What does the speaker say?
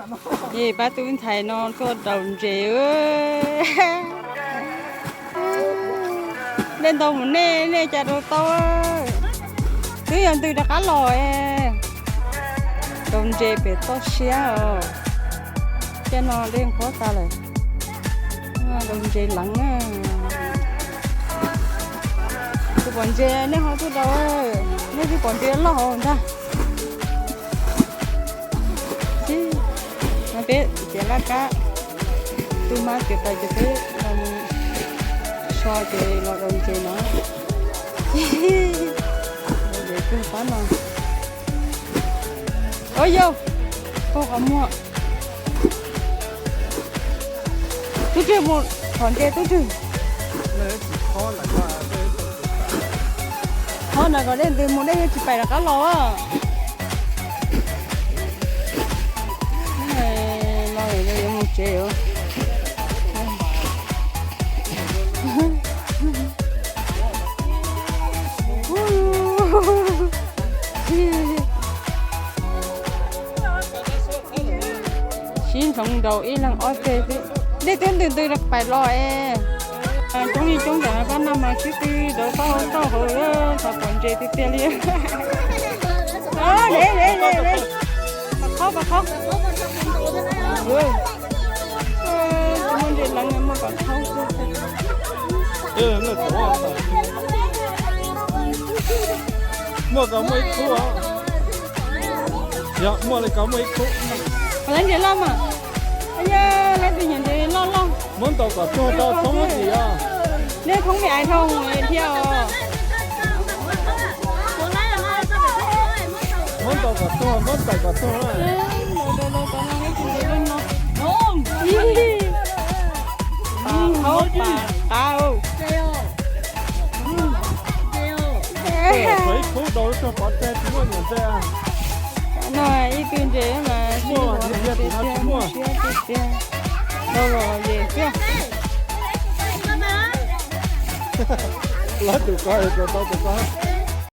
Ces pab tub ntxhais no tuaj rau ntses. Nej ntaus mus nej, nej cas rau tau. Twb yog ntws rov qab los es rau ntses pem toj siab os. Caj no dej nqhuab tas lawm. Rau ntses leev na. Tus pom ntses nej ho tuaj rau, nej twb pom ntses loj hauv ntag. Peb ces laj kab, tus mas ces pais ces peb los so ces los rau ntses no. Ces kawg pab no. Ua yau, koj qhov muag. Tub Tswg mus thov ntses Tub Tswg. Qhov na kom dej ntws mus dej yeej tsis pais rov qab los. Los yuav mus tsev. Sib hloov nraud ib leeg ob teg xwb. Dej twb ntws ntws pais los es. Coob li coob ntawm pab no mas sib tw rau taub hau taub hau, xav pom ntses tiag tiag li. Pab qhob, pab qhob. Muaj ntses leev muaj pab qhob. Muaj ko muaj ib khub. Yog muaj li ko muaj ib khub. Lawv ntses loj mas. Yog leej twg nyiam ntses loj loj. Muab ntaus kom tuag rau thoob tim os. Nej thoob me ais dhau thiab os. Muab ntaus kom tuag, muab ntaus kom tuag na. Qab qab. Ib khub rau lub tsog pov tseg tsis muaj nyuam ntses. No ib tug ntses mas muaj siab tiag tiag. Rau los yes xwb. Lawv tus ko rau tau tus ko.